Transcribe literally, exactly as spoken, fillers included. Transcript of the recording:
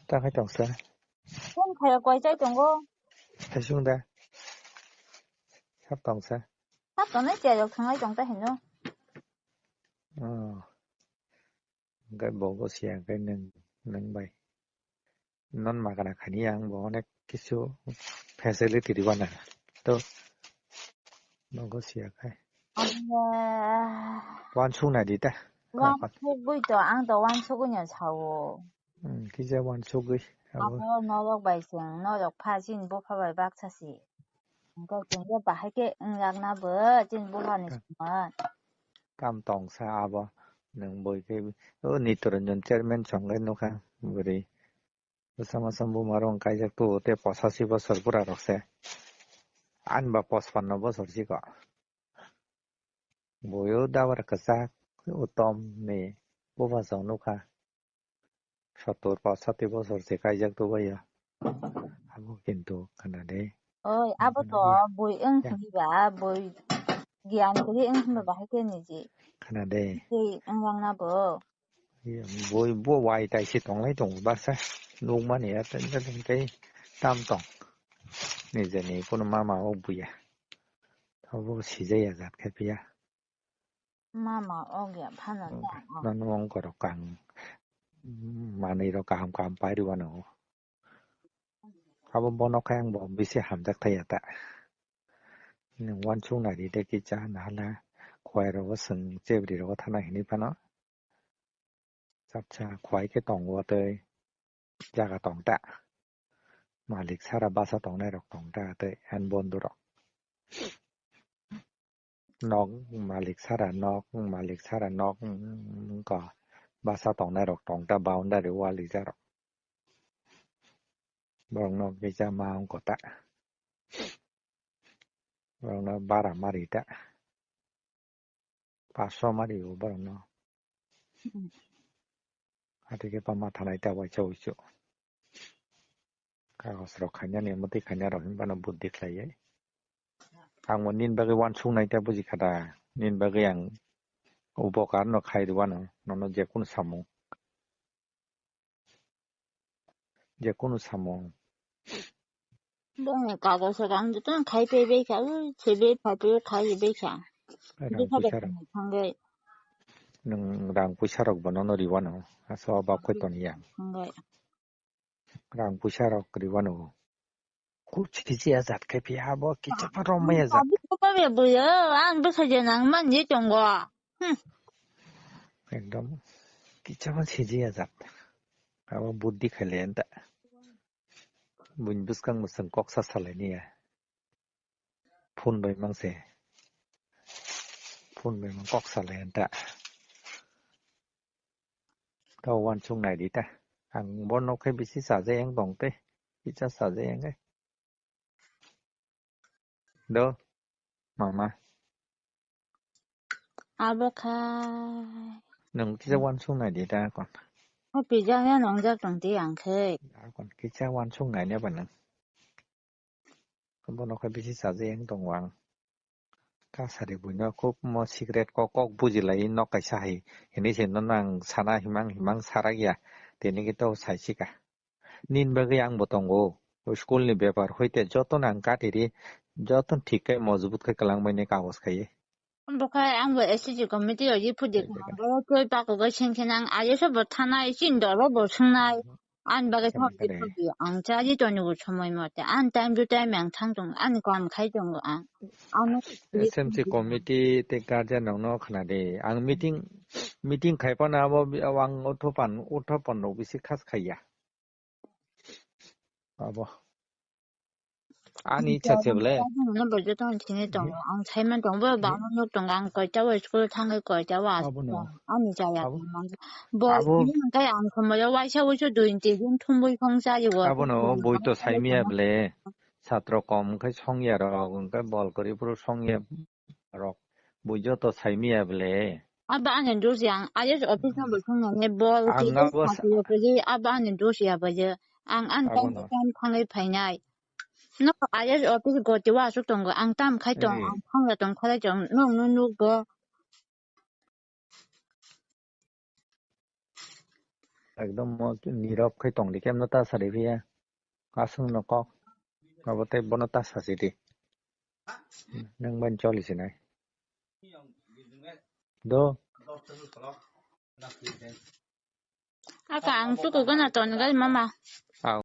Ta khai tong sa. Phone khayo koi chai tongo. Thaisung da. Sab tong sa. Sab tongnai chai rok thangai tong ta hino. Oh. Hingke bo go siya hingke neng, neng bai. Non magana khani ang bo onek kisu facility ribana. To. Bo go siya khai. Abo. Wansuk nai di ta. Wansuk bui to, ang to wansuk nya sao. Hmm, kisa wansugwi abo. Abo norok bai chwng, norok pha chini bupha bai baksa si. Hwnkhe chwngkhe bahai khe wngjakna bo chini bupha ni songma. Tam tong sa abo nwng bui khe o Nitoranjan chairman chwng khe nukha bwrwi. Bwsa masa buma rok kaijak tu tei posachi bosor bura rok se. Ani ba pochpanno bosor chikon. Bui o dabar kwchak utom ni bupha chwng nukha. Sottor pachati bosor se kaijak tubaiya. Abo kintu khana de. Oi, abo to bui wng hwnba, bui giyan kwrwi wng hwnba bahai khe niji. Khana de. Tei wng langna bo. Bui bo wai tai se tonglai tongo baksa. Nukmani ya tei tam tong. Nijeni kunu mama o buya. Abo sijaya jat khe phiya. Mama og ya phano ta. Nono ongkorok kang manwi rok kaham kaham pai rwano. Abo bono khe ang bo bisi hamjak thaya ta. Nwng wansuk nai di de kisa nahala khwai rogo swng chebri rogo thana hinwi phano. Chapsa khwai khe tongo tei jaga tong ta. Malik sara basa tongnai rok tong ta tei ani bondu rok. Nok malik sara nok, malik sara nok, mm, wngkha basa tongnai rok tong ta boundary wall rijak rok. Borok nok kisa ma wngkha ta. Borok no bara mari ta. Paso mari o borok no. Hmm. Ati khe pama thanai ta waisa wuisu. Kagos rok khainani, mwtwi khaina rok hinba no buddhi khlaiwi. Ang bo nini bagwi wansuk nai ta buji kha da. Nini bagwi ang upokar no khai rwano, nono je kunu samung. Je kunu samung. Bongni kagos rok ang joto no khai paibai kha, ui, sebe phaipaiyo khai bai kha. Rang puisa rok. Thangwi. Nwng rang puisa rok bo nono riwano, asa o bak khe toni ya. Thangwi. Rang puisa rok riwano. Kuch kisi ajat khe phiya bo kicha pa romai ajat. Abi ko pa be buyo, ang bwsa je nang man je tongo. Hmm. Ekdom kicha pa siji ajat. Abo buddhi khaile enta. Buin bwskang bwswng kok sa salai niya. Phone bai mang se. Phone bai mang kok salai enta. Tao wansuk nai di ta. Ang bo nok khe bisi sajai ang tong te. Kicha sajai ang khe. Do, mama. Abo khai. Nwng kisa wansuk nai di da kon. O pizza ya nongjak tong di ang khai. Da kon kisa wansuk nai ne ba nwng. Bono khai bisi chaji yang tong wang. Kasari buino khub mo secret kok kok bujilai nok kaisa hai. Hini se no nang sana himang himang sarak ya. Tini kito sai sika. Nini bagwi ang bo tongo. O school ni bepar hoite joto no ang katiri, joto no thik khe mojbut khe kwlangmani kagos khai. Bo khai ang bo S C G committee o ye phudi. Tei kha. Bo twi pakugo sing khe nang aye se bo thanai, chin doro bo sungnai. Ani bagwi thok di phudi. Ang chaji toni bo somoi mote. Ani time to time ang thang tong, ani kam khai tongo ang. Ano S M C committee tei guardian rok no khna di. Ang meeting, meeting khai phano abo bi-, ang uthopan, uthopan rok bisi khas khaiya. Abo. Ani icha se bole. Ang bo joto no sini tongo. Ang saiman tongo. Bo bangma nok tongo. Ang koita o school thangwi koita o asuk tongo. Ani chaya tongo. Bo hwnkhai ang somoi o waisa wuisu dui tin din thumwi song chayo. Abono bui to saimiya bole. Satro kom wngkhai songya rok, wngkhai bol kwrwi phuru songya rok bui joto saimiya bole. Abo ani dos ya, ang I S office no bo song nai bol ang khe abo sa- sati yo khe abo ani dos ya bo je. Ang an time to time thangwi phainai. No I S office goti wa asuk tongo, ang tam khai tong, ang thangya tong khalai tong, no no no go. Ekdom mo nirok khai tong di, kemno ta sari phiya. Aswng no kok. Abo tei bono ta sasi di. Nang ban choli sinai. Do. Aka ang chuku gana ton gal mama.